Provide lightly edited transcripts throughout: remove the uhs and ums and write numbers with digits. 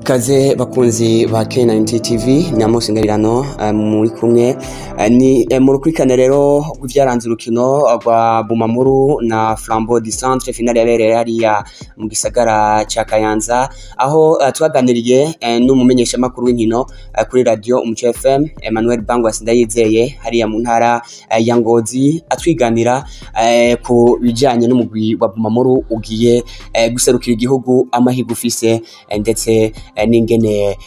Kaze bakunzi ba K90 TV na Mose Ngabirano muri kumwe ni mu rukurikirane rero rw'ivyaranze urukino rwa Bumamuru na Flambeau du Centre, finale yabereye hariya mu gisagara ca Kayanza, aho twaganiriye n'umumenyeshamakuru w'inkino kuri radio Umuco FM Emmanuel Bangwasi Ndayizeye hariya mu ntara ya Ngozi, atwiganira ku bijanye n'umugwi wa Bumamuru ugiye guserukira igihugu, amahirwe ufise ndetse n'ingene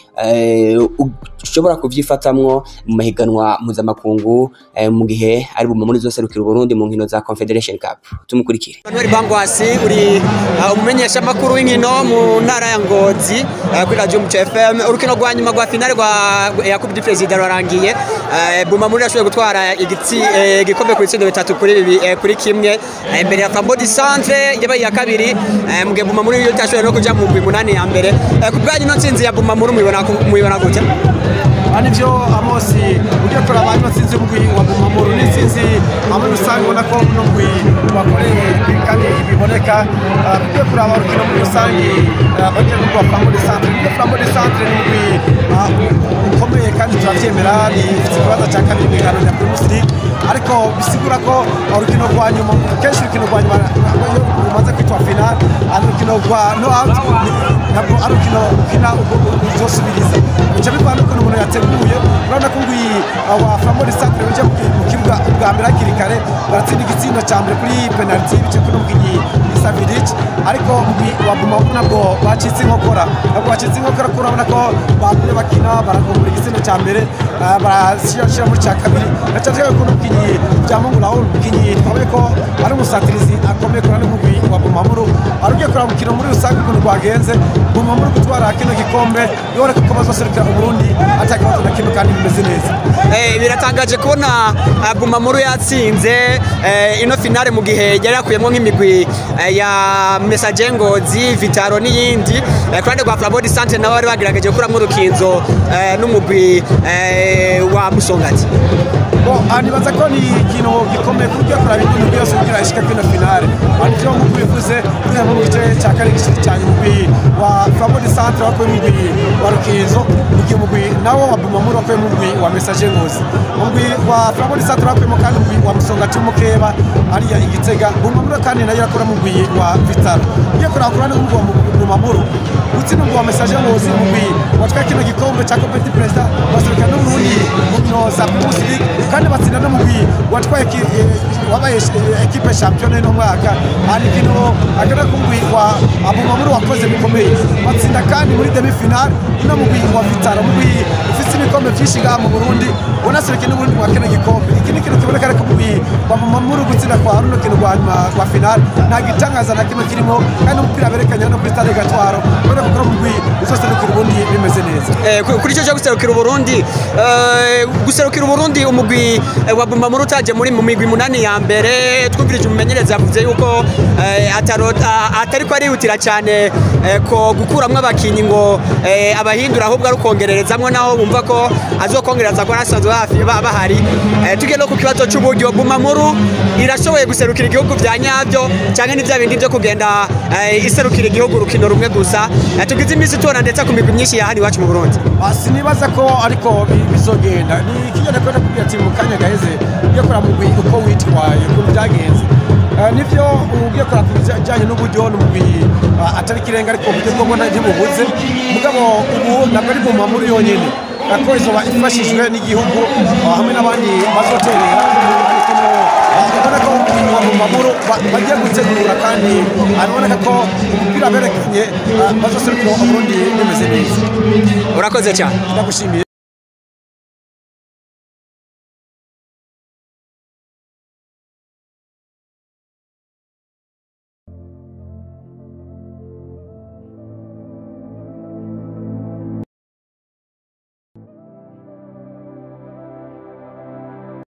ushobora kuvyifatamwo mu mahiganwa mpuzamakungu mu gihe ari Bumamuru izoserukira Uburundi mu nkino za Confederation Cup. Tumukurikire. Emmanuel Bangwasi, uri umumenyeshamakuru w'inkino mu ntara ya Ngozi kuri radio Umuco FM. Urukino rwa nyuma rwa finale rwa ya Coupe du Président rwarangiye, Bumamuru yashoboye gutwara igikombe ku bitsindo 3-1 imbere ya Flambeau du Centre yabaye iya kabiri, mu gihe Bumamuru yo itashoboye no kuja mu mugwi munani ya mbere. Ku bwanyu, ino ntsinzi ya Bumamuru muyibona gute? Nivyo Amosi, ugiye kuraba ino ntsinzi y'umugwi wa Bumamuru ni intsinzi muri rusange ubona ko uno mugwi wakoreye kandi biboneka. Ugiye kuraba urukino muri rusange, bagiye n'umugwi wa Flambeau du Centre. Flambeau du Centre ni umugwi ukomeye kandi turavyemera, ni ifite ikibanza ca kabiri mw'ihano rya Primus League, ariko bisigura ko urukino rwa nyuma, kenshi urukino rwa nyuma iyo rumaze kwitwa finale ari urukino rwa knock out, ntabwo ari urukino ukina uzosubiriza, bica bivana n'ukuntu umuntu yateguye. Urabona ko umugwi wa Flambeau du Centre uje mu kibuga ubwa mbere hakiri kare, baratsinda igitsindo ca mbere kuri penalty bice kuri umukinyi Isa Vidic, ariko umugwi wa Bumamuru ntabwo bacitse inkokora, ntabwo bacitse inkokora kuko urabona ko bagumye bakina, baragombora igitsindo ca mbere, barashira muri ca kabiri, na cane cane ko umukinyi Byamungu Raoul, umukinyi twabonye ko ari umusatirizi akomeye kuri n'umugwi wa Bumamuru. Ari ugiye kuraba umukino muri rusange ukuntu rwagenze, Bumamuru gutwara kino gikombe biboneka ko bazoserukira Uburundi ata kibazo na kimwe kandi bimeze neza. Biratangaje kubona Bumamuru yatsinze ino finale mu gihe yari yakuyemwo nk'imigwi ya Messager Ngozi, Vitaro n'iyindi. Ku ruhande rwa Flambeau du Centre nabo bari bagerageje gukuramwo urukinzo n'umugwi wa Musongati. Bon, nibaza ko ni ikintu gikomeye kuko ugiye kuraba ibintu byose kugira ishike kino finale. Nivyo nk'uko bivuze, turi mu gice cya kane gishiri cyane, umugwi wa Flambeau du Centre wakuye umugwi wa Rukinzo, mu gihe umugwi nawo wa Bumamuru wakuye umugwi wa Messager Ngozi. Umugwi wa Flambeau du Centre wakuyemo kandi umugwi wa Musongati w'umukeba hariya i Gitega. Bumamuru kandi nayo irakura umugwi wa Vitaro. Ugiye kuraba ku ruhande rw'umugwi wa Bumamuru, gutsinda umugwi wa Messager Ngozi, umugwi watwaye kino gikombe cya Coupe du Président, baserukira n'Uburundi mu nkino za Primus League, kandi batsinda n'umugwi watwaye wabaye équipe championne no mwaka. Hari ikintu agera ku mugwi wa Bumamuru wakoze bikomeye, batsinda kandi muri demi finale ino mugwi wa Vitaro, umugwi ufise ibikombe vyinshi ngaha mu Burundi, unaserukiye n'Uburundi mu kino gikombe. Iki ni ikintu kiboneka, ariko umugwi wa Bumamuru gutsinda kwa runo kintu rwa nyuma rwa finale nta gitangaza na kimwe kirimo, kandi umupira berekanye hano kuri stade Gatwaro ubona ko umugwi uzoserukira Uburundi bimeze neza. Kuri ico cyo guserukira Uburundi, guserukira Uburundi umugwi wa Bumamuru utaje muri mu migwi munani ya mbere, twumvirije umumenyereza yavuze yuko atariko arihutira cyane ko gukuramwo abakinyi ngo abahindura, ahubwo ari ukongererezamwo, naho bumva ko azokongereza ko asanzwe hafi bahari. Tugiye no ku kibazo c'uburyo, Bumamuru irashoboye guserukira igihugu vya nyavyo canke ni vya bindi vyo kugenda iserukira igihugu urukino rumwe gusa tugize iminsi tubona ndetse ku migwi myinshi ya hano iwacu mu Burundi? Sinibaza ko ariko bizogenda. Ni ikigenda ko nakubwira ati mu kanya gaheze, ugiye kuraba umugwi uko witwaye, ukuntu byagenze. Nivyo ugiye kuraba ku bijyanye n'uburyo, n'umugwi atari ikirenga, ariko uburyo bwo mbona ntibubuze. Mugabo ubu ntabwo ari Bumamuru yonyene, ko izoba ifashijwe n'igihugu hamwe n'abandi bazoterera, ariko ubona ko wa Bumamuru bagiye gutegura kandi araboneka ko umupira berekanye bazoserukira Uburundi bimeze neza. Urakoze cyane. Ndagushimiye.